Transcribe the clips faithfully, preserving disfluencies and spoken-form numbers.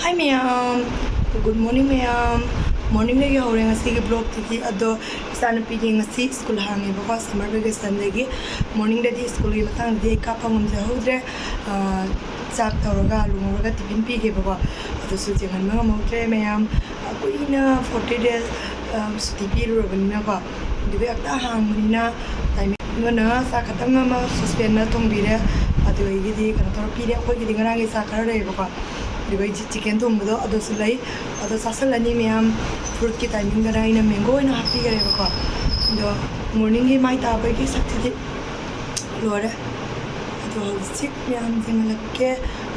Hi ꯃꯌꯥꯝ, good morning ꯃꯌꯥꯝ꯫ Morningꯗꯒꯤ ꯍꯧꯔꯦ ꯉꯁꯤꯒꯤ vlogꯇꯨꯗꯤ꯫ ꯑꯗꯣ ꯏꯆꯥꯅꯨꯄꯤꯒꯤ ꯉꯁꯤ ꯁ꯭ꯀꯨꯜ ꯍꯥꯡꯉꯦꯕꯀꯣ, summer vacationꯗꯒꯤ꯫ Morningꯗꯗꯤ ꯁ꯭ꯀꯨꯜꯒꯤ ꯃꯇꯥꯡꯗꯗꯤ ꯑꯩ ꯀꯥꯞꯄ ꯉꯝꯖꯍꯧꯗ꯭ꯔꯦ꯫ ꯑꯥ, ꯆꯥꯛ ꯇꯧꯔꯒ ꯑꯂꯨ ꯉꯧꯔꯒ tiffin ꯄꯤꯒꯦꯕꯀꯣ꯫ ꯑꯗꯨꯁꯨ ꯌꯦꯡꯍꯟꯕ ꯉꯝꯍꯧꯗ꯭ꯔꯦ ꯃꯌꯥꯝ꯫ ꯑꯥ, ꯀꯨꯏꯅ forty days, ꯑꯥ, ꯁꯨꯇꯤ ꯄꯤꯔꯨꯔꯕꯅꯤꯅꯀꯣ꯫ ꯑꯗꯨꯒ ꯍꯦꯛꯇ ꯍꯥꯡꯕꯅꯤꯅ timing ꯑꯃꯅ ꯆꯥꯛ ꯈꯛꯇꯪ ꯑꯃ saucepanꯗ ꯊꯣꯡꯕꯤꯔꯦ꯫ ꯑꯗꯨ ꯑꯩꯒꯤꯗꯤ ꯀꯩꯅꯣ ꯇꯧꯔ ꯄꯤꯔꯦ꯫ ꯑꯩꯈꯣꯏꯒꯤꯗꯤ ꯉꯔꯥꯡꯒꯤ ꯆꯥꯛ ꯈꯔ ꯂꯩꯌꯦꯕꯀꯣ꯫ ꯑꯗꯨꯒ ꯑꯩ chicken ꯊꯣꯡꯕꯗꯣ ꯑꯗꯨꯁꯨ ꯂꯩ꯫ ꯑꯗꯣ ꯆꯥꯁꯜꯂꯅꯤ ꯃꯌꯥꯝ꯫ Fruitꯀꯤ timingꯗꯅ ꯑꯩꯅ mango ꯑꯣꯏꯅ ꯍꯥꯞꯄꯤꯈ꯭ꯔꯦꯕꯀꯣ꯫ ꯑꯗꯣ morningꯒꯤ ꯃꯥꯏ ꯇꯥꯕꯒꯤ ꯁꯛꯁꯤꯗꯤ ꯂꯣꯏꯔꯦ꯫ ꯑꯗꯣ ꯍꯧꯖꯤꯛ ꯃꯌꯥꯝ ꯌꯦꯡꯍꯜꯂꯛꯀꯦ꯫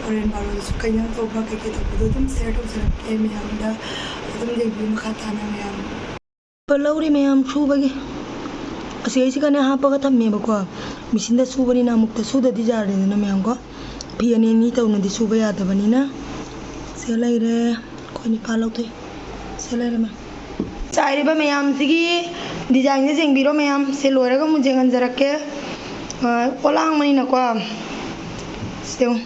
ꯍꯣꯔꯦꯟ ꯕꯥꯔꯣꯗꯁꯨ ꯀꯩꯅꯣ ꯇꯧꯕ ꯀꯩꯀꯩ ꯇꯧꯕꯗꯣ ꯑꯗꯨꯝ share ꯇꯧꯖꯔꯛꯀꯦ ꯃꯌꯥꯝꯗ꯫ ꯑꯗꯨꯝ ꯌꯦꯡꯕꯤꯌꯨ ꯃꯈꯥ ꯇꯥꯅ ꯃꯌꯥꯝ꯫ ꯂꯧꯔꯤ ꯃꯌꯥꯝ ꯁꯨꯕꯒꯤ꯫ ꯑꯁꯤ ꯑꯩꯁꯤ ꯀꯟꯅ ꯍꯥꯞꯄꯒ ꯊꯝꯃꯦꯕꯀꯣ꯫ Machineꯗ ꯁꯨꯕꯅꯤꯅ ꯑꯃꯨꯛꯇ ꯁꯨꯗꯗꯤ ꯌꯥꯔꯦꯗꯅ ꯃꯌꯥꯝꯀꯣ꯫ ꯐꯤ ꯑꯅꯤ ꯑꯅꯤ ꯇꯧꯅꯗꯤ ꯁꯨꯕ ꯌꯥꯗꯕꯅꯤꯅ꯫ ꯁꯦ ꯂꯩꯔꯦ꯫ ꯑꯩꯈꯣꯏ ꯅꯤꯄꯥ ꯂꯧꯊꯣꯛꯏ꯫ ꯁꯦ ꯂꯩꯔꯦ ꯃꯌꯥꯝ꯫ ꯆꯥꯏꯔꯤꯕ ꯃꯌꯥꯝꯁꯤꯒꯤ designꯁꯦ ꯌꯦꯡꯕꯤꯔꯣ ꯃꯌꯥꯝ꯫ ꯁꯦ ꯂꯣꯏꯔꯒ ꯑꯃꯨꯛ ꯌꯦꯡꯍꯟꯖꯔꯛꯀꯦ꯫ ꯑ, ꯄꯣꯂꯥꯡꯕꯅꯤꯅꯀꯣ꯫ ꯁꯦ ꯌꯦꯡꯉꯨ꯫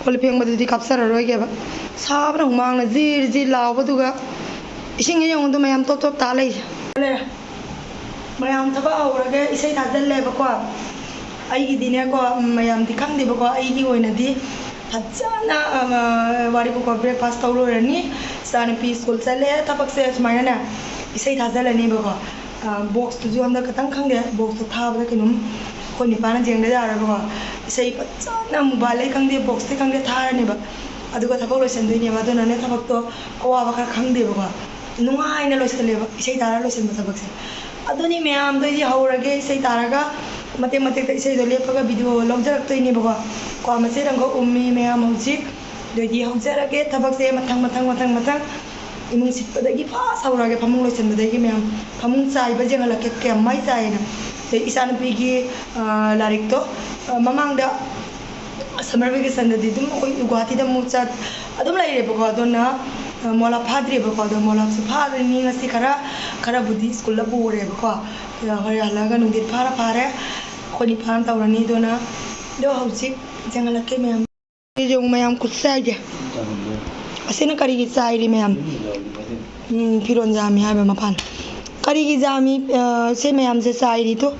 ꯀꯣꯜ ꯂꯤꯛ ꯐꯦꯡꯕꯗꯨꯗꯤ ꯀꯥꯞꯆꯔꯔꯣꯏꯒꯦꯕ꯫ ꯁꯥꯕꯅ ꯍꯨꯃꯥꯡꯅ ꯖꯤꯔ ꯖꯤꯔ ꯂꯥꯎꯕꯗꯨꯒ꯫ ꯏꯁꯤꯡꯁꯦ ꯌꯦꯡꯉꯨꯗꯣ ꯃꯌꯥꯝ ꯇꯣꯞ ꯇꯣꯞ ꯇꯥ ꯂꯩꯁꯦ꯫ ꯂꯩꯔꯦ꯫ ꯃꯌꯥꯝ ꯊꯕꯛ ꯍꯧꯔꯒꯦ ꯏꯁꯩ ꯊꯥꯖꯤꯜꯂꯦꯕꯀꯣ꯫ ꯑꯩꯒꯤꯗꯤꯅꯦꯀꯣ, ꯎꯝ, ꯃꯌꯥꯝꯗꯤ ꯈꯪꯗꯦꯕꯀꯣ, ꯑꯩꯒꯤ ꯑꯣꯏꯅꯗꯤ ꯐꯖꯅ, ꯑ, ꯋꯥꯔꯤꯕꯀꯣ, breakfast ꯇꯧ ꯂꯣꯏꯔꯅꯤ, ꯏꯆꯥꯅꯨꯄꯤ ꯁ꯭ꯀꯨꯜ ꯆꯠꯂꯦ, ꯊꯕꯛꯁꯦ ꯁꯨꯃꯥꯏꯅꯅꯦ ꯏꯁꯩ ꯊꯥꯖꯤꯜꯂꯅꯦꯕꯀꯣ꯫ ꯑ, boxꯇꯨꯁꯨ ꯍꯟꯗꯛ ꯈꯇꯪ ꯈꯪꯗꯦ, boxꯇꯣ ꯊꯥꯕꯗ ꯀꯩꯅꯣꯝ ꯑꯩꯈꯣꯏ ꯅꯤꯄꯥꯅ ꯌꯦꯡꯗ ꯌꯥꯔꯣꯏꯕꯀꯣ꯫ ꯏꯁꯩ ꯐꯖꯅ mobileꯗꯩ ꯈꯪꯗꯦ, boxꯇꯩ ꯈꯪꯗꯦ ꯊꯥꯔꯅꯦꯕ꯫ ꯑꯗꯨꯒ ꯊꯕꯛ ꯂꯣꯏꯁꯤꯟꯗꯣꯏꯅꯦꯕ꯫ ꯑꯗꯨꯅꯅꯦ ꯊꯕꯛꯇꯣ ꯑꯋꯥꯕ ꯈꯔ ꯈꯪꯗꯦꯕꯀꯣ꯫ ꯅꯨꯡꯉꯥꯏꯅ ꯂꯣꯏꯁꯤꯜꯂꯦꯕ ꯏꯁꯩ ꯇꯥꯔ ꯂꯣꯏꯁꯤꯟꯕ ꯊꯕꯛꯁꯦ꯫ ꯑꯗꯨꯅꯤ ꯃꯌꯥꯝꯗꯣ ꯑꯩꯗꯤ ꯍꯧꯔꯒꯦ ꯏꯁꯩ ꯇꯥꯔꯒ ꯃꯇꯦꯛ ꯃꯇꯦꯛꯇ ꯏꯁꯩꯗꯣ ꯂꯦꯞꯄꯒ video ꯂꯧꯖꯔꯛꯇꯣꯏꯅꯦꯕꯀꯣ꯫ ꯀ꯭ꯋꯥ ꯃꯆꯦꯠ ꯑꯃꯈꯛ ꯎꯝꯃꯤ ꯃꯌꯥꯝ ꯍꯧꯖꯤꯛ꯫ ꯑꯗꯨ ꯑꯩꯗꯤ ꯍꯧꯖꯔꯒꯦ ꯊꯕꯛꯁꯦ ꯃꯊꯪ ꯃꯊꯪ ꯃꯊꯪ ꯃꯊꯪ꯫ ꯏꯃꯨꯡ ꯁꯤꯠꯄꯗꯒꯤ first ꯍꯧꯔꯒꯦ, ꯐꯃꯨꯡ ꯂꯣꯏꯁꯤꯟꯕꯗꯒꯤ ꯃꯌꯥꯝ꯫ ꯐꯃꯨꯡ ꯆꯥꯏꯕ ꯌꯦꯡꯍꯜꯂꯛꯀꯦ ꯀꯌꯥꯝ ꯃꯩ ꯆꯥꯏꯌꯦꯅ꯫ ꯑꯗꯩ ꯏꯆꯥꯅꯨꯄꯤꯒꯤ, ꯑ, ꯂꯥꯏꯔꯤꯛꯇꯣ, ꯑ, ꯃꯃꯥꯡꯗ summer vacationꯗꯗꯤ ꯑꯗꯨꯝ ꯑꯩꯈꯣꯏ ꯒꯨꯍꯥꯇꯤꯗ ꯑꯃꯨꯛ ꯆꯠ ꯑꯗꯨꯝ ꯂꯩꯔꯦꯕꯀꯣ꯫ ꯑꯗꯨꯅ, ꯑ, ꯃꯣꯂꯥ ꯐꯥꯗ꯭ꯔꯤꯕꯀꯣ꯫ ꯑꯗꯣ ꯃꯣꯂꯥꯁꯨ ꯐꯥꯗꯣꯏꯅꯤ ꯉꯁꯤ ꯈꯔ, ꯈꯔꯕꯨꯗꯤ ꯁ꯭ꯀꯨꯜꯗ ꯄꯨꯔꯦꯕꯀꯣ꯫ ꯑꯗ ꯍꯣꯔꯦꯟ ꯍꯜꯂꯛꯑꯒ ꯅꯨꯡꯊꯤꯜ ꯐꯥꯔ ꯐꯥꯔꯦ꯫ ꯑꯩꯈꯣꯏ ꯅꯤꯄꯥꯅ ꯇꯧꯔꯅꯤ꯫ ꯑꯗꯨꯅ ꯑꯗꯣ ꯍꯧꯖꯤꯛ ꯌꯦꯡꯍꯜꯂꯛꯀꯦ ꯃꯌꯥꯝ꯫ ꯌꯦꯡꯉꯨ ꯃꯌꯥꯝ, ꯈꯨꯠꯁꯥ ꯍꯥꯏꯁꯦ꯫ ꯑꯁꯤꯅ ꯀꯔꯤꯒꯤ ꯆꯥꯏꯔꯤ ꯃꯌꯥꯝ? ꯎꯝ, ꯐꯤꯔꯣꯟ ꯌꯥꯝꯃꯤ ꯍꯥꯏꯕ ꯃꯄꯥꯟ꯫ ꯀꯔꯤꯒꯤ ꯌꯥꯝꯃꯤ? ꯑ, ꯁꯦ ꯃꯌꯥꯝꯁꯦ ꯆꯥꯏꯔꯤ ꯇꯨ꯫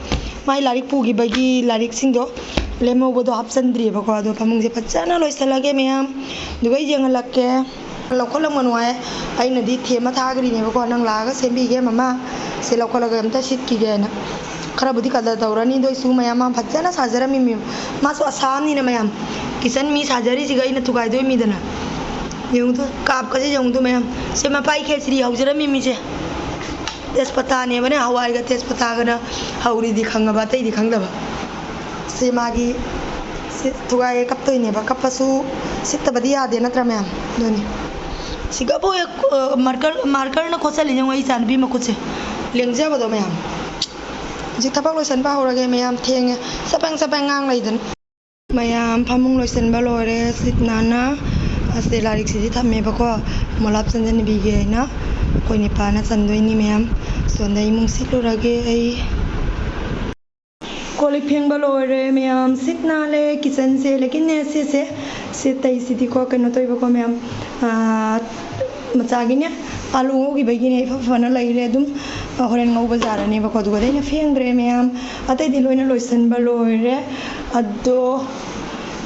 ꯃꯥꯏ ꯂꯥꯏꯔꯤꯛ ꯄꯨꯈꯤꯕꯒꯤ ꯂꯥꯏꯔꯤꯛꯁꯤꯡꯗꯣ ꯂꯦꯝꯍꯧꯕꯗꯣ ꯍꯥꯞꯆꯤꯟꯗ꯭ꯔꯤꯑꯕꯀꯣ꯫ ꯑꯗꯣ ꯐꯃꯨꯡꯁꯦ ꯐꯖꯅ ꯂꯣꯏꯁꯤꯜꯂꯒꯦ ꯃꯌꯥꯝ꯫ ꯑꯗꯨꯒ ꯑꯩ ꯌꯦꯡꯍꯜꯂꯛꯀꯦ꯫ ꯂꯧꯈꯠꯂꯝꯒꯅꯨ ꯍꯥꯏ꯫ ꯑꯩꯅꯗꯤ ꯊꯦꯝꯃ ꯊꯥꯈ꯭ꯔꯤꯅꯦꯕꯀꯣ, "ꯅꯪ ꯂꯥꯛꯑꯒ ꯁꯦꯝꯕꯤꯒꯦ ꯃꯃꯥ, ꯁꯦ ꯂꯧꯈꯠꯂꯒ ꯑꯝꯇ ꯁꯤꯠꯈꯤꯒꯦꯅ"꯫ ꯈꯔꯕꯨꯗꯤ ꯀꯗꯔ ꯇꯧꯔꯅꯤ, ꯑꯗꯨ ꯑꯣꯏꯁꯨ ꯃꯌꯥꯝ ꯃꯥ ꯐꯖꯅ ꯁꯥꯖꯔꯝꯃꯤꯃꯤ꯫ ꯃꯥꯁꯨ ꯑꯁꯥꯝꯅꯤꯅ ꯃꯌꯥꯝ, ꯀꯤꯆꯟ ꯃꯤ ꯁꯥꯖꯔꯤꯁꯤꯒ ꯑꯩꯅ ꯊꯨꯒꯥꯏꯗꯣꯏꯃꯤꯗꯅ꯫ ꯌꯦꯡꯉꯨꯗꯣ, ꯀꯥꯞꯀꯁꯦ ꯌꯦꯡꯉꯨꯗꯣ ꯃꯌꯥꯝ꯫ ꯁꯦ ꯃꯄꯥꯏ ꯈꯦꯆ꯭ꯔꯤ ꯍꯧꯖꯔꯝꯃꯤꯃꯤꯁꯦ꯫ ꯇꯦꯖꯄꯇꯥꯅꯦꯕꯅꯦ, ꯍꯋꯥꯏꯒ ꯇꯦꯖꯄꯇꯥꯒꯅ ꯍꯧꯔꯤꯗꯤ ꯈꯪꯉꯕ, ꯑꯇꯩꯗꯤ ꯈꯪꯗꯕ꯫ ꯁꯤ ꯃꯥꯒꯤ, ꯁꯤ ꯊꯨꯒꯥꯏꯌꯦ, ꯀꯞꯇꯣꯏꯅꯦꯕ꯫ ꯀꯞꯄꯁꯨ ꯁꯤꯠꯇꯕꯗꯤ ꯌꯥꯗꯦ ꯅꯠꯇ꯭ꯔꯥ ꯃꯌꯥꯝ? ꯑꯗꯨꯅꯤ꯫ ꯁꯤꯒꯕꯨ ꯍꯦꯛ, ꯑ, marker, markerꯅ ꯈꯣꯠꯆꯜꯂꯤꯁꯦ ꯌꯦꯡꯉꯣ, ꯑꯩ ꯏꯆꯥꯅꯨꯄꯤ ꯃꯈꯨꯠꯁꯦ꯫ ꯂꯦꯡꯖꯕꯗꯣ ꯃꯌꯥꯝ꯫ ꯍꯧꯖꯤꯛ ꯊꯕꯛ ꯂꯣꯏꯁꯟꯕ ꯍꯧꯔꯒꯦ ꯃꯌꯥꯝ, ꯊꯦꯡꯉꯦ꯫ ꯆꯄꯦꯡ ꯆꯄꯦꯡ ꯉꯥꯡ ꯂꯩꯗꯅ꯫ ꯃꯌꯥꯝ ꯐꯃꯨꯡ ꯂꯣꯏꯁꯟꯕ ꯂꯣꯏꯔꯦ꯫ ꯁꯤꯠ ꯅꯥꯟꯅ ꯑꯁꯦ ꯂꯥꯏꯔꯤꯛꯁꯤꯗꯤ ꯊꯝꯃꯦꯕꯀꯣ, ꯃꯣꯂꯥꯞ ꯆꯟꯖꯟꯕꯤꯒꯦ ꯍꯥꯏꯅ꯫ ꯑꯩꯈꯣꯏ ꯅꯤꯄꯥꯅ ꯆꯟꯗꯣꯏꯅꯤ ꯃꯌꯥꯝ꯫ ꯁꯣꯝꯗ ꯏꯃꯨꯡ ꯁꯤꯠꯂꯨꯔꯒꯦ ꯑꯩ꯫ ꯀꯣꯜ ꯂꯤꯛ ꯐꯦꯡꯕ ꯂꯣꯏꯔꯦ ꯃꯌꯥꯝ, ꯁꯤꯠ ꯅꯥꯜꯂꯦ ꯀꯤꯆꯟꯁꯦ꯫ ꯂꯦꯀꯤꯟꯅꯦ ꯁꯤꯁꯦ, ꯁꯤ ꯇꯩꯁꯤꯗꯤꯀꯣ ꯀꯩꯅꯣ ꯇꯧꯋꯦꯕꯀꯣ ꯃꯌꯥꯝ, ꯑꯥ, ꯃꯆꯥꯒꯤꯅꯦ ꯑꯥꯂꯨ ꯉꯧꯈꯤꯕꯒꯤꯅꯦ ꯏꯐ ꯐꯅ ꯂꯩꯔꯦ꯫ ꯑꯗꯨꯝ, ꯑ, ꯍꯣꯔꯦꯟ ꯉꯧꯕ ꯌꯥꯔꯅꯦꯕꯀꯣ꯫ ꯑꯗꯨꯒ ꯑꯩꯅ ꯐꯦꯡꯈ꯭ꯔꯦ ꯃꯌꯥꯝ, ꯑꯇꯩꯗꯤ ꯂꯣꯏꯅ ꯂꯣꯏꯁꯤꯟꯕ ꯂꯣꯏꯔꯦ꯫ ꯑꯗꯣ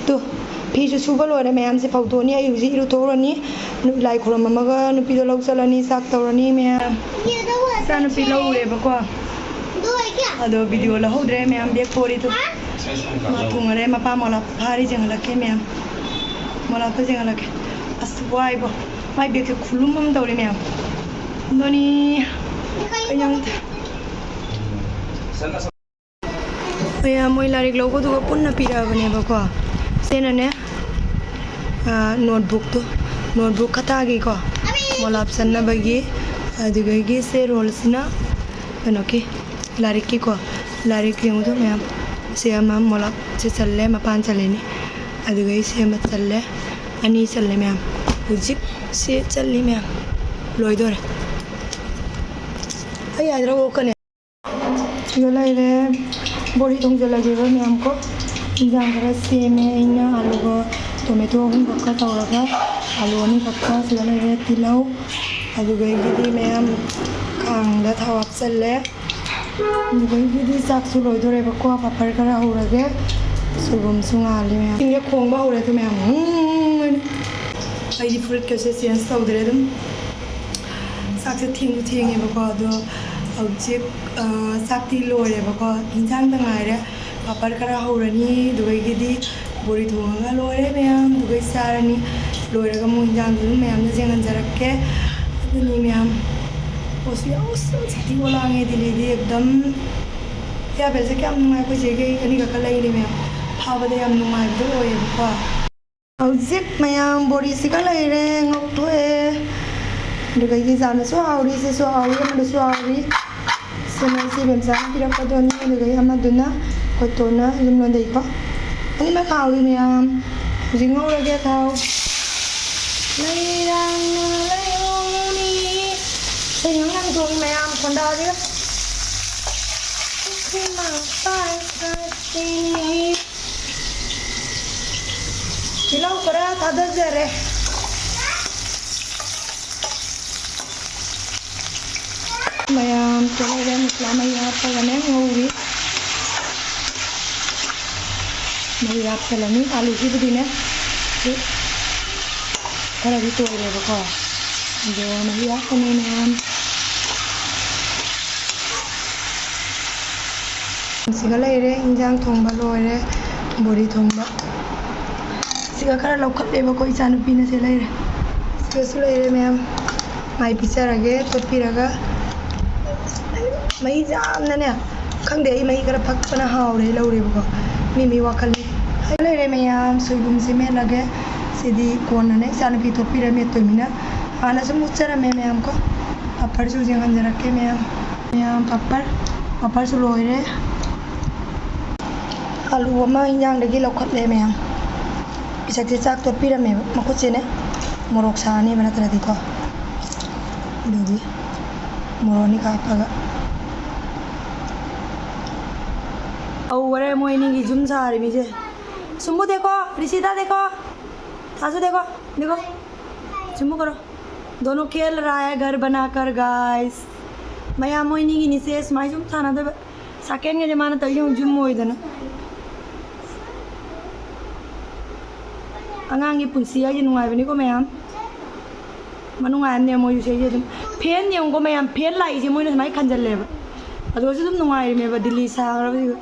ꯇꯨ, ꯐꯤꯁꯨ ꯁꯨꯕ ꯂꯣꯏꯔꯦ ꯃꯌꯥꯝꯁꯦ, ꯐꯧꯗꯣꯛꯑꯅꯤ꯫ ꯑꯩ ꯍꯧꯖꯤꯛ ꯏꯔꯨꯊꯣꯛꯎꯔꯅꯤ, ꯂꯥꯏ ꯈꯨꯔꯨꯝꯃꯝꯃꯒ ꯅꯨꯄꯤꯗꯣ ꯂꯧ ꯆꯠꯂꯅꯤ, ꯆꯥꯛ ꯇꯧꯔꯅꯤ ꯃꯌꯥꯝ꯫ ꯏꯆꯥ ꯅꯨꯄꯤ ꯂꯧ ꯎꯔꯦꯕꯀꯣ, ꯑꯗꯣ ꯚꯤꯗꯤꯑꯣ ꯂꯧꯍꯧꯗ꯭ꯔꯦ ꯃꯌꯥꯝ, ꯕꯦꯒ ꯄꯣꯔꯤꯗꯣ꯫ ꯃꯥ ꯊꯨꯡꯉꯔꯦ, ꯃꯄꯥ ꯃꯣꯂꯥ ꯐꯥꯔꯤ ꯌꯦꯡꯍꯜꯂꯛꯀꯦ ꯃꯌꯥꯝ, ꯃꯣꯂꯥ ꯐꯥꯔꯤ ꯌꯦꯡꯍꯜꯂꯛꯀꯦ꯫ ꯑꯁ ꯋꯥꯏꯕꯣ, ꯃꯥꯏ ꯕꯦꯒꯁꯦ ꯈꯨꯂꯨꯝ ꯑꯃ ꯇꯧꯔꯦ ꯃꯌꯥꯝ꯫ ꯑꯗꯨꯅꯤ ꯀꯩꯅꯣ ꯃꯌꯥꯝ, ꯃꯣꯏ ꯂꯥꯏꯔꯤꯛ ꯂꯧꯕꯗꯨꯒ ꯄꯨꯟꯅ ꯄꯤꯔꯛꯑꯕꯅꯦꯕꯀꯣ꯫ ꯁꯤꯅꯅꯦ, ꯑꯥ, ꯅꯣꯠꯕꯨꯛꯇꯣ, ꯅꯣꯠꯕꯨꯛ ꯈꯇꯥꯒꯤꯀꯣ, ꯃꯣꯂꯥꯞ ꯆꯟꯅꯕꯒꯤ꯫ ꯑꯗꯨꯗꯒꯤ ꯁꯦ ꯔꯣꯜꯁꯤꯅ ꯀꯩꯅꯣꯒꯤ, ꯂꯥꯏꯔꯤꯛꯀꯤꯀꯣ, ꯂꯥꯏꯔꯤꯛ ꯌꯦꯡꯉꯨꯗꯣ ꯃꯌꯥꯝ꯫ ꯁꯤ ꯑꯃ ꯃꯣꯂꯥꯞꯁꯦ ꯆꯜꯂꯦ, ꯃꯄꯥꯟ ꯆꯜꯂꯤꯅꯤ꯫ ꯑꯗꯨꯗꯒꯤ ꯁꯤ ꯑꯃ ꯆꯜꯂꯦ, ꯑꯅꯤ ꯆꯜꯂꯦ ꯃꯌꯥꯝ꯫ ꯍꯧꯖꯤꯛ ꯁꯤ ꯆꯜꯂꯤ ꯃꯌꯥꯝ, ꯂꯣꯏꯗꯣꯔꯦ꯫ ꯑꯩ ꯍꯥꯏꯗ꯭ꯔꯥ ꯑꯣꯛꯀꯅꯤ꯫ ꯁꯤꯗ ꯂꯩꯔꯦ꯫ ꯕꯣꯔꯤ ꯊꯣꯡꯖꯤꯜꯂꯒꯦꯕ ꯃꯌꯥꯝ ꯀꯣ꯫ ꯏꯟꯖꯥꯡ ꯈꯔ ꯁꯦꯝꯃꯦ ꯑꯩꯅ, ꯑꯂꯨꯒ ꯇꯣꯃꯦꯇꯣ ꯑꯍꯨꯝꯈꯛꯀ ꯇꯧꯔꯒ, ꯑꯂꯨ ꯑꯅꯤꯈꯛꯀ ꯁꯤꯗ ꯂꯩꯔꯦ, ꯇꯤꯜꯍꯧ, ꯑꯗꯨꯗꯒꯤꯗꯤ ꯃꯌꯥꯝ ꯈꯥꯡꯗ ꯊꯥꯎ ꯍꯥꯞꯆꯜꯂꯦ꯫ ꯑꯗꯨꯗꯒꯤꯗꯤ ꯆꯥꯛꯁꯨ ꯂꯣꯏꯗꯣꯔꯦꯕꯀꯣ, ꯄꯥꯄꯔ ꯈꯔ ꯍꯧꯔꯒꯦ, ꯁꯣꯏꯕꯨꯝꯁꯨ ꯉꯥꯜꯂꯤ ꯃꯌꯥꯝ꯫ ꯏꯁꯤꯡꯁꯦ ꯈꯣꯡꯕ ꯍꯧꯔꯦ ꯑꯗꯨ ꯃꯌꯥꯝ꯫ ꯎꯝ, ꯑꯩꯗꯤ ꯐꯨꯔꯤꯠꯀꯁꯦ ꯆꯦꯟꯖ ꯇꯧꯗ꯭ꯔꯦ ꯑꯗꯨꯝ꯫ ꯆꯥꯛꯁꯦ ꯊꯦꯡꯁꯨ ꯊꯦꯡꯉꯦꯕꯀꯣ, ꯑꯗꯣ ꯍꯧꯖꯤꯛ, ꯑ, ꯆꯥꯛꯇꯤ ꯂꯣꯏꯔꯦꯕꯀꯣ, ꯏꯟꯁꯥꯡꯗ ꯉꯥꯏꯔꯦ꯫ ꯄꯥꯄꯔ ꯈꯔ ꯍꯧꯔꯅꯤ, ꯑꯗꯨꯗꯒꯤꯗꯤ ꯕꯣꯔꯤ ꯊꯣꯡꯉꯒ ꯂꯣꯏꯔꯦ ꯃꯌꯥꯝ, ꯑꯗꯨꯒ ꯆꯥꯔꯅꯤ꯫ ꯂꯣꯏꯔꯒ ꯑꯃꯨꯛ ꯏꯟꯖꯥꯡꯗꯨ ꯑꯗꯨꯝ ꯃꯌꯥꯝꯗ ꯌꯦꯡꯍꯟꯖꯔꯛꯀꯦ꯫ ꯑꯗꯨꯅꯤ ꯃꯌꯥꯝ꯫ ꯑꯣꯁꯤ ꯌꯥꯝ ꯁꯥꯊꯤ ꯋꯥ ꯂꯥꯡꯉꯦ ꯗꯤꯜꯂꯤꯗꯤ ꯑꯦꯛꯗꯝ꯫ ꯌꯥꯕꯦꯜꯁꯦ ꯀꯌꯥꯝ ꯅꯨꯡꯉꯥꯏ, ꯑꯩꯈꯣꯏ ꯆꯦꯒꯤ ꯑꯅꯤꯈꯛꯀ ꯂꯩꯔꯦ ꯃꯌꯥꯝ꯫ ꯐꯥꯕꯗ ꯌꯥꯝ ꯅꯨꯡꯉꯥꯏꯕꯗꯣ ꯑꯣꯏꯌꯦꯕꯀꯣ꯫ ꯍꯧꯖꯤꯛ ꯃꯌꯥꯝ ꯕꯣꯔꯤꯁꯤꯒ ꯂꯩꯔꯦ, ꯉꯧꯊꯣꯛꯑꯦ꯫ ꯑꯗꯨꯒ ꯑꯩꯒꯤ ꯆꯥꯅꯁꯨ ꯍꯥꯎꯔꯤ, ꯁꯤꯁꯨ ꯍꯥꯎꯔꯤ, ꯑꯃꯗꯁꯨ ꯍꯥꯎꯔꯤ꯫ ꯁꯤꯅ ꯏꯆꯦ ꯕꯦꯝꯆꯥꯅ ꯄꯤꯔꯛꯄꯗꯨꯅꯤ, ꯑꯗꯨꯒ ꯑꯃꯗꯨꯅ ꯑꯩꯈꯣꯏ ꯇꯣꯟꯅ ꯌꯨꯝ ꯂꯣꯟꯗꯩꯀꯣ꯫ ꯑꯅꯤꯃꯛ ꯍꯥꯎꯔꯤ ꯃꯌꯥꯝ꯫ ꯍꯧꯖꯤꯛ ꯉꯧꯔꯒꯦ ꯊꯥꯎ꯫ ꯂꯩꯔꯥꯡꯅ ꯂꯩꯔꯣꯡꯅꯤ꯫ ꯀꯩꯅꯣ ꯉꯥꯡꯊꯣꯛꯏ ꯃꯌꯥꯝ ꯈꯣꯟꯗꯥꯁꯤꯒ꯫ ꯄꯨꯈ꯭ꯔꯤ ꯃꯄꯥꯟ ꯁꯥꯠꯄꯤꯅꯤ꯫ ꯇꯤꯜꯍꯧ ꯈꯔ ꯊꯥꯗꯖꯔꯦ꯫ ꯃꯌꯥꯝ ꯇꯤꯜꯍꯧ ꯃꯁꯂꯥ ꯃꯍꯤ ꯍꯥꯞꯄꯒꯅꯦ ꯉꯧꯔꯤ꯫ ꯃꯍꯤ ꯍꯥꯞꯆꯜꯂꯅꯤ꯫ ꯑꯥꯂꯨꯁꯤꯕꯨꯗꯤꯅꯦ ꯁꯤ ꯈꯔꯗꯤ ꯇꯣꯏꯔꯦꯕꯀꯣ꯫ ꯑꯗꯣ ꯃꯍꯤ ꯍꯥꯞꯄꯅꯤ ꯃꯌꯥꯝ꯫ ꯁꯤꯒ ꯂꯩꯔꯦ, ꯏꯟꯖꯥꯡ ꯊꯣꯡꯕ ꯂꯣꯏꯔꯦ, ꯕꯣꯔꯤ ꯊꯣꯡꯕ꯫ ꯁꯤꯒ ꯈꯔ ꯂꯧꯈꯠꯂꯦꯕꯀꯣ, ꯏꯆꯥꯅꯨꯄꯤꯅ ꯁꯤ ꯂꯩꯔꯦ꯫ ꯁꯤꯒꯁꯨ ꯂꯩꯔꯦ ꯃꯌꯥꯝ꯫ ꯃꯥꯏ ꯄꯤꯖꯔꯒꯦ, ꯇꯣꯠꯄꯤꯔꯒ꯫ ꯃꯍꯤꯁꯦ ꯌꯥꯝꯅꯅꯦ, ꯈꯪꯗꯦ, ꯑꯩ ꯃꯍꯤ ꯈꯔ ꯐꯛꯄꯅ ꯍꯥꯎꯔꯦ ꯂꯧꯔꯦꯕꯀꯣ꯫ ꯃꯤ ꯃꯤ ꯋꯥꯈꯜꯅꯤ꯫ ꯂꯩꯔꯦ ꯃꯌꯥꯝ, ꯁꯣꯏꯕꯨꯝꯁꯦ ꯃꯦꯠꯂꯒꯦ꯫ ꯁꯤꯗꯤ ꯀꯣꯟꯅꯅꯦ, ꯏꯆꯥꯅꯨꯄꯤ ꯇꯣꯠꯄꯤꯔ ꯃꯦꯠꯇꯣꯏꯅꯤꯅ꯫ ꯍꯥꯟꯅ ꯁꯨꯝ ꯎꯠꯆꯔꯝꯃꯦ ꯃꯌꯥꯝ ꯀꯣ꯫ ꯄꯥꯄꯔꯁꯨ ꯌꯦꯡꯍꯟꯖꯔꯛꯀꯦ ꯃꯌꯥꯝ꯫ ꯃꯌꯥꯝ ꯄꯥꯄꯔ, ꯄꯥꯄꯔꯁꯨ ꯂꯣꯏꯔꯦ꯫ ꯑꯂꯨ ꯑꯃ ꯏꯟꯖꯥꯡꯗꯒꯤ ꯂꯧꯈꯠꯂꯦ ꯃꯌꯥꯝ꯫ ꯄꯤꯁꯛꯁꯦ ꯆꯥꯛ ꯇꯣꯠꯄꯤꯔꯝꯃꯦꯕ, ꯃꯈꯨꯠꯁꯦꯅꯦ ꯃꯣꯔꯣꯛ ꯁꯥꯅꯦꯕ ꯅꯠꯇ꯭ꯔꯗꯤꯀꯣ꯫ ꯑꯗꯨꯒꯤ ꯃꯣꯔꯣꯛ ꯑꯅꯤꯈꯛ ꯍꯥꯞꯄꯒ꯫ ꯑꯧ, ꯍꯣꯔꯦꯟ ꯃꯣꯏ ꯑꯅꯤꯒꯤ ꯌꯨꯝ ꯁꯥꯔꯤꯕꯤꯁꯦ꯫ ꯁꯨꯝꯕꯨ ꯗꯦꯀꯣ, ꯔꯤꯁꯤꯇꯥ ꯗꯦꯀꯣ꯫ आजू देखो, देखो, झुमू करो। दोनों खेल रहा है घर बनाकर, गाइस। ꯃꯌꯥꯝ ꯃꯣꯏꯅꯤꯒꯤꯅꯤꯁꯦ ꯁꯨꯃꯥꯏ ꯁꯨꯝ ꯁꯥꯟꯅꯗꯣꯏꯕ꯫ ꯁꯥꯀꯦꯟꯒꯁꯦ ꯃꯥꯅ ꯇꯧꯔꯤ ꯌꯦꯡꯉꯨ, ꯖꯨꯝ ꯑꯣꯏꯗꯅ꯫ ꯑꯉꯥꯡꯒꯤ ꯄꯨꯟꯁꯤ ꯍꯥꯏꯁꯦ ꯅꯨꯡꯉꯥꯏꯕꯅꯤꯀꯣ ꯃꯌꯥꯝ꯫ ꯃꯅꯨꯡꯉꯥꯏ ꯑꯃꯅꯦ ꯃꯣꯏꯁꯨ ꯁꯤꯁꯦ ꯑꯗꯨꯝ꯫ ꯐꯦꯟ ꯌꯦꯡꯉꯨꯀꯣ ꯃꯌꯥꯝ, ꯐꯦꯟ ꯂꯥꯛꯏꯁꯦ ꯃꯣꯏꯅ ꯁꯨꯃꯥꯏꯅ ꯈꯟꯖꯜꯂꯦꯕ꯫ ꯑꯗꯨꯒꯁꯨ ꯑꯗꯨꯝ ꯅꯨꯡꯉꯥꯏꯔꯤꯅꯦꯕ ꯗꯤꯜꯂꯤ ꯁꯥꯈ꯭ꯔꯕꯁꯤꯒ꯫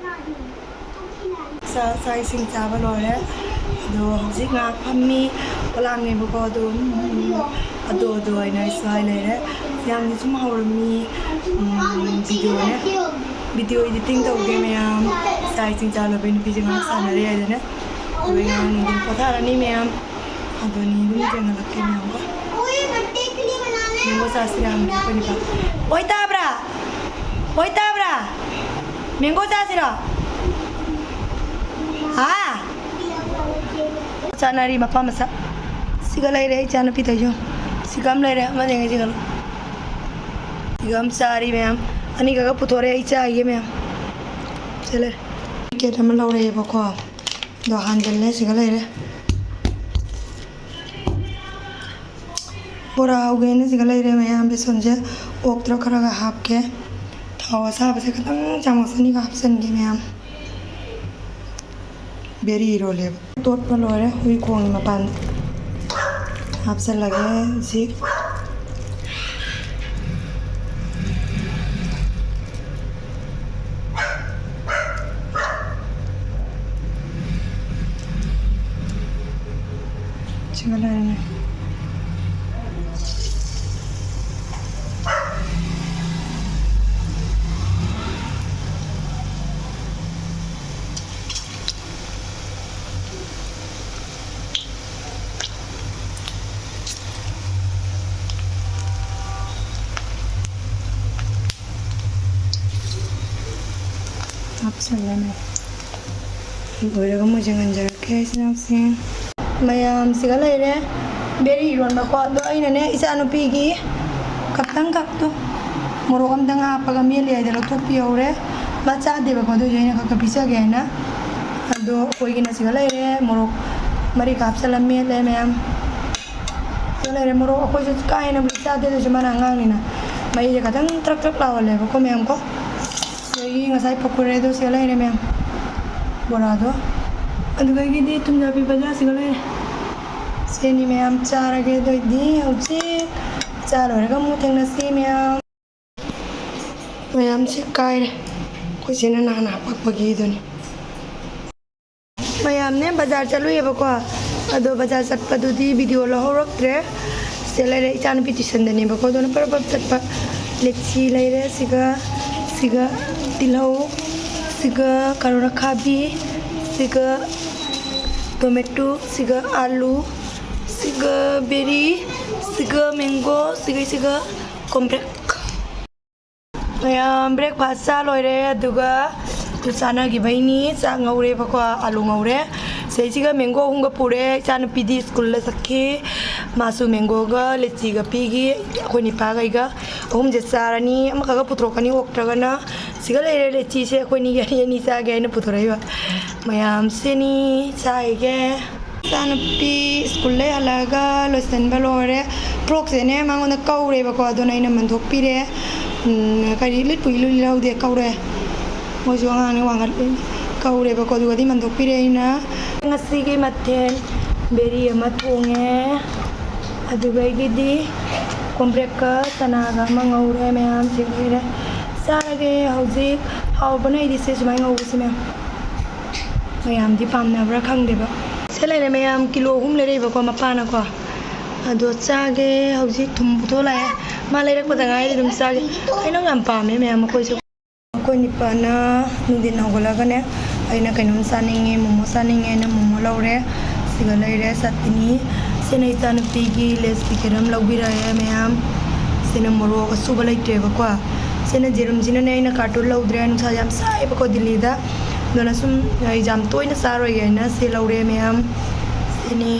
ꯆꯥꯛ, ꯆꯥꯛ ꯏꯁꯤꯡ ꯆꯥꯕ ꯂꯣꯏꯔꯦ꯫ ꯑꯗꯣ ꯍꯧꯖꯤꯛ ꯉꯥꯏꯍꯥꯛ ꯐꯝꯃꯤ, ꯄꯣꯂꯥꯡꯅꯦꯕꯀꯣ꯫ ꯑꯗꯣ, ꯎꯝ, ꯑꯗꯣ, ꯑꯗꯣ ꯍꯥꯏꯅ ꯁ꯭ꯋꯥꯏ ꯂꯩꯔꯦ꯫ ꯏꯔꯥꯡꯗꯤ ꯁꯨꯝ ꯍꯧꯔꯝꯃꯤ꯫ ꯎꯝ, ꯚꯤꯗꯤꯑꯣꯅꯦ꯫ ꯚꯤꯗꯤꯑꯣ ꯏꯗꯤꯇꯤꯡ ꯇꯧꯒꯦ ꯃꯌꯥꯝ꯫ ꯆꯥꯛ ꯏꯁꯤꯡ ꯆꯥ ꯂꯣꯏꯕꯩ ꯅꯨꯄꯤꯁꯦ ꯉꯥꯏꯍꯥꯛ ꯁꯥꯟꯅꯔꯦ ꯍꯥꯏꯗꯅ꯫ ꯑꯗꯨꯒ ꯏꯔꯥꯡ ꯅꯨꯡꯊꯤꯜ ꯄꯣꯊꯥꯔꯅꯤ ꯃꯌꯥꯝ꯫ ꯑꯗꯨꯅꯤ ꯑꯗꯨꯝ ꯌꯦꯡꯍꯜꯂꯛꯀꯦ ꯃꯌꯥꯝꯀꯣ꯫ ꯃꯦꯡꯒꯣ ꯆꯥꯁꯤꯔꯥ ꯍꯪꯒꯦ ꯑꯩꯈꯣꯏ ꯅꯤꯄꯥ꯫ ꯑꯣꯏ ꯇꯥꯕ꯭ꯔꯥ? ꯑꯣꯏ ꯇꯥꯕ꯭ꯔꯥ? ꯃꯦꯡꯒꯣ ꯆꯥꯁꯤꯔꯣ? ꯍꯥ? ꯆꯥꯅꯔꯤ ꯃꯄꯥ ꯃꯆꯥ꯫ ꯁꯤꯒ ꯂꯩꯔꯦ ꯑꯩ ꯏꯆꯥꯅꯨꯄꯤ ꯇꯧꯏꯁꯦ꯫ ꯁꯤꯒ ꯑꯃ ꯂꯩꯔꯦ, ꯑꯃ ꯌꯦꯡꯉꯦ ꯁꯤꯒ꯫ ꯁꯤꯒ ꯑꯃ ꯆꯥꯔꯤ ꯃꯌꯥꯝ꯫ ꯑꯅꯤꯈꯛ ꯄꯨꯊꯣꯔꯛꯑꯦ ꯑꯩ ꯆꯥꯒꯦ ꯃꯌꯥꯝ꯫ ꯁꯤ ꯂꯩꯔꯦ꯫ ꯄꯦꯀꯦꯠ ꯑꯃ ꯂꯧꯔꯛꯑꯦꯕꯀꯣ꯫ ꯑꯗꯣ ꯍꯥꯟꯖꯜꯂꯦ, ꯁꯤꯒ ꯂꯩꯔꯦ꯫ ꯕꯣꯔꯥ ꯍꯧꯒꯦꯅ ꯁꯤꯒ ꯂꯩꯔꯦ ꯃꯌꯥꯝ꯫ ꯕꯦꯁꯣꯟꯁꯦ ꯑꯣꯛꯇ꯭ꯔ ꯈꯔꯒ ꯍꯥꯞꯀꯦ꯫ ꯊꯥꯎ ꯑꯁꯥꯕꯁꯦ ꯈꯤꯇꯪ ꯆꯥꯃꯁ ꯑꯅꯤꯒ ꯍꯥꯞꯆꯤꯟꯒꯦ ꯃꯌꯥꯝ꯫ ꯕꯦꯔꯤ ꯏꯔꯣꯜꯂꯦꯕ꯫ ꯇꯣꯠꯄ ꯂꯣꯏꯔꯦ ꯍꯨꯏ ꯈꯣꯡꯒꯤ ꯃꯄꯥꯟꯗ꯫ ꯍꯥꯞꯆꯤꯜꯂꯒꯦ ꯍꯧꯖꯤꯛ꯫ ꯁꯤꯒ ꯂꯩꯔꯦ꯫ ꯍꯥꯞꯆꯜꯂꯅꯤ꯫ ꯂꯣꯏꯔꯒ ꯑꯃꯨꯛ ꯌꯦꯡꯍꯟꯖꯔꯛꯀꯦ ꯏꯆꯤꯟ ꯏꯅꯥꯎꯁꯤꯡ꯫ ꯃꯌꯥꯝꯁꯤꯒ ꯂꯩꯔꯦ꯫ ꯕꯦꯔꯤ ꯏꯔꯣꯟꯕꯀꯣ꯫ ꯑꯗꯣ ꯑꯩꯅꯅꯦ ꯏꯆꯥꯅꯨꯄꯤꯒꯤ ꯈꯛꯇꯪ ꯈꯛꯇꯣ ꯃꯣꯔꯣꯛ ꯑꯝꯇꯪ ꯍꯥꯞꯄꯒ ꯃꯦꯠꯂꯤ ꯍꯥꯏꯗ ꯂꯧꯊꯣꯛꯄꯤꯍꯧꯔꯦ꯫ ꯃꯥ ꯆꯥꯗꯦꯕꯀꯣ, ꯑꯗꯨꯏꯁꯨ ꯑꯩꯅ ꯈꯔ ꯈꯔ ꯄꯤꯖꯒꯦ ꯍꯥꯏꯅ꯫ ꯑꯗꯣ ꯑꯩꯈꯣꯏꯒꯤꯅ ꯁꯤꯒ ꯂꯩꯔꯦ ꯃꯣꯔꯣꯛ꯫ ꯃꯔꯤꯒ ꯍꯥꯞꯆꯤꯜꯂ ꯃꯦꯠꯂꯦ ꯃꯌꯥꯝ꯫ ꯑꯗꯨ ꯂꯩꯔꯦ ꯃꯣꯔꯣꯛ꯫ ꯑꯩꯈꯣꯏꯁꯨ ꯀꯥ ꯍꯦꯟꯅꯕꯨꯗꯤ ꯆꯥꯗꯦ, ꯑꯗꯨꯁꯨ ꯃꯥꯅ ꯑꯉꯥꯡꯅꯤꯅ ꯃꯍꯤꯁꯦ ꯈꯤꯇꯪ ꯇ꯭ꯔꯛ ꯇ꯭ꯔꯛ ꯂꯥꯎꯍꯜꯂꯦꯕꯀꯣ ꯃꯌꯥꯝ ꯀꯣ꯫ ꯑꯗꯒꯤ ꯉꯁꯥꯏ ꯄꯀꯣꯔꯦꯗꯣ ꯁꯤꯒ ꯂꯩꯔꯦ ꯃꯌꯥꯝ, ꯕꯣꯔꯥꯗꯣ꯫ ꯑꯗꯨꯗꯒꯤꯗꯤ ꯊꯨꯝꯖꯥꯕꯤ ꯕꯖꯥꯔꯁꯤꯒ ꯂꯩꯔꯦ꯫ ꯁꯤꯅꯤ ꯃꯌꯥꯝ, ꯆꯥꯔꯒꯦ꯫ ꯑꯗꯨꯑꯣꯏꯗꯤ ꯍꯧꯖꯤꯛ ꯆꯥ ꯂꯣꯏꯔꯒ ꯑꯃꯨꯛ ꯊꯦꯡꯅꯁꯤ ꯃꯌꯥꯝ꯫ ꯃꯌꯥꯝꯁꯦ ꯀꯥꯏꯔꯦ, ꯑꯩꯈꯣꯏ ꯆꯦꯅ ꯅꯍꯥꯟ ꯍꯥꯄꯛꯄꯒꯤꯗꯨꯅꯤ꯫ ꯃꯌꯥꯝꯅꯦ ꯕꯖꯥꯔ ꯆꯠꯂꯨꯏꯌꯦꯕꯀꯣ, ꯑꯗꯣ ꯕꯖꯥꯔ ꯆꯠꯄꯗꯨꯗꯤ ꯚꯤꯗꯤꯑꯣ ꯂꯧꯍꯧꯔꯛꯇ꯭ꯔꯦ꯫ ꯁꯤꯗ ꯂꯩꯔꯦ, ꯏꯆꯥꯅꯨꯄꯤ ꯇ꯭ꯌꯨꯁꯟꯗꯅꯦꯕꯀꯣ, ꯑꯗꯨꯅ ꯄꯔꯞ ꯄꯔꯞ ꯆꯠꯄ꯫ ꯂꯤꯆꯤ ꯂꯩꯔꯦ, ꯁꯤꯒ ꯁꯤꯒ ꯇꯤꯜꯍꯧ, ꯁꯤꯒ ꯀꯔꯣꯠ ꯑꯈꯥꯕꯤ, ꯁꯤꯒ ꯇꯣꯃꯦꯇꯣ, ꯁꯤꯒ ꯑꯥꯂꯨ, ꯁꯤꯒ ꯕꯦꯔꯤ, ꯁꯤꯒ ꯃꯦꯡꯒꯣ, ꯁꯤꯒ ꯁꯤꯒ ꯀꯣꯝꯄ꯭ꯔꯦꯛ꯫ ꯃꯌꯥꯝ ꯕ꯭ꯔꯦꯛꯐꯥꯁ ꯆꯥ ꯂꯣꯏꯔꯦ, ꯑꯗꯨꯒ ꯑꯗꯨ ꯆꯥꯅꯈꯤꯕꯩꯅꯤ꯫ ꯆꯥꯛ ꯉꯧꯔꯦꯕꯀꯣ, ꯑꯥꯂꯨ ꯉꯧꯔꯦ꯫ ꯁꯤꯗꯩꯁꯤꯒ ꯃꯦꯡꯒꯣ ꯑꯍꯨꯝꯒ ꯄꯨꯔꯦ꯫ ꯏꯆꯥꯅꯨꯄꯤꯗꯤ ꯁ꯭ꯀꯨꯜꯗ ꯆꯠꯈꯤ, ꯃꯥꯁꯨ ꯃꯦꯡꯒꯣꯒ ꯂꯤꯆꯤꯒ ꯄꯤꯈꯤ꯫ ꯑꯩꯈꯣꯏ ꯅꯤꯄꯥꯒ ꯑꯩꯒ ꯑꯍꯨꯝꯁꯦ ꯆꯥꯔꯅꯤ꯫ ꯑꯃꯈꯛꯒ ꯄꯨꯊꯣꯔꯛꯀꯅꯤ, ꯑꯣꯛꯇ꯭ꯔꯒꯅ꯫ ꯁꯤꯒ ꯂꯩꯔꯦ ꯂꯤꯆꯤꯁꯦ, ꯑꯩꯈꯣꯏꯅꯤꯒꯤ ꯑꯅꯤ ꯑꯅꯤ ꯆꯥꯒꯦ ꯍꯥꯏꯅ ꯄꯨꯊꯣꯔꯛꯏꯕ꯫ ꯃꯌꯥꯝꯁꯤꯅꯤ ꯆꯥꯏꯒꯦ꯫ ꯏꯆꯥꯅꯨꯄꯤ ꯁ꯭ꯀꯨꯜꯗꯩ ꯍꯜꯂꯛꯑꯒ ꯂꯣꯏꯁꯤꯟꯕ ꯂꯣꯏꯔꯦ꯫ ꯐ꯭ꯔꯣꯛꯁꯦꯅꯦ ꯃꯉꯣꯟꯗ ꯀꯧꯔꯦꯕꯀꯣ, ꯑꯗꯨꯅ ꯑꯩꯅ ꯃꯟꯊꯣꯛꯄꯤꯔꯦ꯫ ꯎꯝ, ꯀꯔꯤ ꯂꯤꯠꯄꯨ ꯏꯂꯨ ꯂꯤꯠꯍꯧꯗꯦ, ꯀꯧꯔꯦ꯫ ꯃꯣꯏꯁꯨ ꯑꯉꯥꯡꯅꯤ, ꯋꯥꯡꯈꯠꯂꯦ꯫ ꯀꯧꯔꯦꯕꯀꯣ, ꯑꯗꯨꯒꯗꯤ ꯃꯟꯊꯣꯛꯄꯤꯔꯦ ꯑꯩꯅ꯫ ꯉꯁꯤꯒꯤ ꯃꯊꯦꯜ ꯕꯦꯔꯤ ꯑꯃ ꯊꯣꯡꯉꯦ, ꯑꯗꯨꯗꯒꯤꯗꯤ ꯀꯣꯝꯄ꯭ꯔꯦꯛꯀ ꯆꯅꯥꯒ ꯑꯃ ꯉꯧꯔꯦ꯫ ꯃꯌꯥꯝꯁꯦ ꯂꯣꯏꯔꯦ, ꯆꯥꯔꯒꯦ ꯍꯧꯖꯤꯛ꯫ ꯍꯥꯎꯕꯅ ꯑꯩꯗꯤ ꯁꯦ ꯁꯨꯃꯥꯏꯅ ꯉꯧꯕꯁꯦ ꯃꯌꯥꯝ꯫ ꯃꯌꯥꯝꯗꯤ ꯄꯥꯝꯅꯕ꯭ꯔꯥ ꯈꯪꯗꯦꯕ꯫ ꯁꯦ ꯂꯩꯔꯦ ꯃꯌꯥꯝ, ꯀꯤꯂꯣ ꯑꯍꯨꯝ ꯂꯩꯔꯛꯏꯕꯀꯣ ꯃꯄꯥꯅꯀꯣ꯫ ꯑꯗꯣ ꯆꯥꯒꯦ ꯍꯧꯖꯤꯛ꯫ ꯊꯨꯝ ꯄꯨꯊꯣꯛꯂꯛꯑꯦ, ꯃꯥ ꯂꯩꯔꯛꯄꯗ ꯉꯥꯏꯔꯤ꯫ ꯑꯗꯨꯝ ꯆꯥꯒꯦ꯫ ꯍꯩꯅꯧ ꯌꯥꯝ ꯄꯥꯝꯃꯦ ꯃꯌꯥꯝ ꯑꯩꯈꯣꯏꯁꯨ꯫ ꯑꯩꯈꯣꯏ ꯅꯤꯄꯥꯅ ꯅꯨꯡꯊꯤꯟ ꯍꯧꯒꯠꯂꯒꯅꯦ, ꯑꯩꯅ ꯀꯩꯅꯣꯝ ꯆꯥꯅꯤꯡꯉꯦ, ꯃꯣꯃꯣ ꯆꯥꯅꯤꯡꯉꯦ ꯍꯥꯏꯅ ꯃꯣꯃꯣ ꯂꯧꯔꯦ꯫ ꯁꯤꯒ ꯂꯩꯔꯦ ꯆꯠꯇꯤꯅꯤ꯫ ꯁꯤꯅ ꯏꯆꯥꯅꯨꯄꯤꯒꯤ ꯂꯦꯁ ꯄꯤꯀꯦꯠ ꯑꯃ ꯂꯧꯕꯤꯔꯛꯑꯦ ꯃꯌꯥꯝ꯫ ꯁꯤꯅ ꯃꯣꯔꯣꯛ ꯑꯁꯨꯕ ꯂꯩꯇ꯭ꯔꯦꯕꯀꯣ꯫ ꯁꯤꯅ ꯖꯦꯔꯨꯝꯁꯤꯅꯅꯦ, ꯑꯩꯅ ꯀꯥꯔꯇꯨꯟ ꯂꯧꯗ꯭ꯔꯦ, ꯅꯨꯡꯁꯥ ꯌꯥꯝ ꯁꯥꯏꯕꯀꯣ ꯗꯤꯜꯂꯤꯗ꯫ ꯑꯗꯨꯅ ꯁꯨꯝ ꯑꯩ ꯌꯥꯝ ꯇꯣꯏꯅ ꯆꯥꯔꯣꯏꯒꯦ ꯍꯥꯏꯅ ꯁꯤ ꯂꯧꯔꯦ ꯃꯌꯥꯝ꯫ ꯁꯤꯅꯤ꯫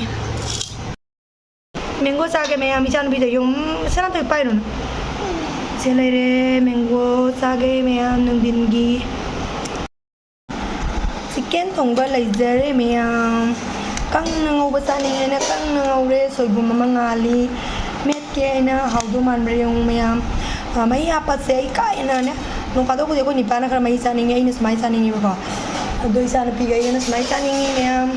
ꯃꯦꯡꯒꯣ ꯆꯥꯒꯦ ꯃꯌꯥꯝ, ꯏꯆꯥꯅꯨꯄꯤꯗ ꯌꯨꯝ ꯁꯅꯥꯇꯣꯏ ꯄꯥꯏꯔꯨꯅꯨ꯫ ꯁꯦ ꯂꯩꯔꯦ, ꯃꯦꯡꯒꯣ ꯆꯥꯒꯦ ꯃꯌꯥꯝ ꯅꯨꯡꯊꯤꯟꯒꯤ꯫ ꯆꯤꯛꯀꯦꯟ ꯊꯣꯡꯕ ꯂꯩꯖꯔꯦ ꯃꯌꯥꯝ꯫ ꯀꯪꯅ ꯉꯧꯕ ꯆꯥꯅꯤꯡꯉꯦꯅ ꯀꯪꯅ ꯉꯧꯔꯦ꯫ ꯁꯣꯏꯕꯨꯝ ꯑꯃ ꯉꯥꯜꯂꯤ꯫ ꯃꯦꯠꯀꯦ ꯑꯩꯅ꯫ ꯍꯥꯎꯗꯧ ꯃꯥꯟꯕ꯭ꯔꯥ ꯌꯦꯡꯉꯨ ꯃꯌꯥꯝ꯫ ꯑ, ꯃꯍꯤ ꯍꯥꯞꯄꯁꯦ ꯑꯩ ꯀꯥ ꯍꯦꯟꯅꯅꯦ, ꯅꯣꯡ ꯐꯥꯗꯣꯛꯄꯨꯗꯤ ꯑꯩꯈꯣꯏ ꯅꯤꯄꯥꯅ ꯈꯔ ꯃꯍꯤ ꯆꯥꯅꯤꯡꯉꯦ, ꯑꯩꯅ ꯁꯨꯃꯥꯏꯅ ꯆꯥꯅꯤꯡꯉꯦꯕꯀꯣ꯫ ꯑꯗꯣ ꯏꯆꯥꯅꯨꯄꯤꯒ ꯑꯩꯒꯅ ꯁꯨꯃꯥꯏꯅ ꯆꯥꯅꯤꯡꯉꯤ ꯃꯌꯥꯝ꯫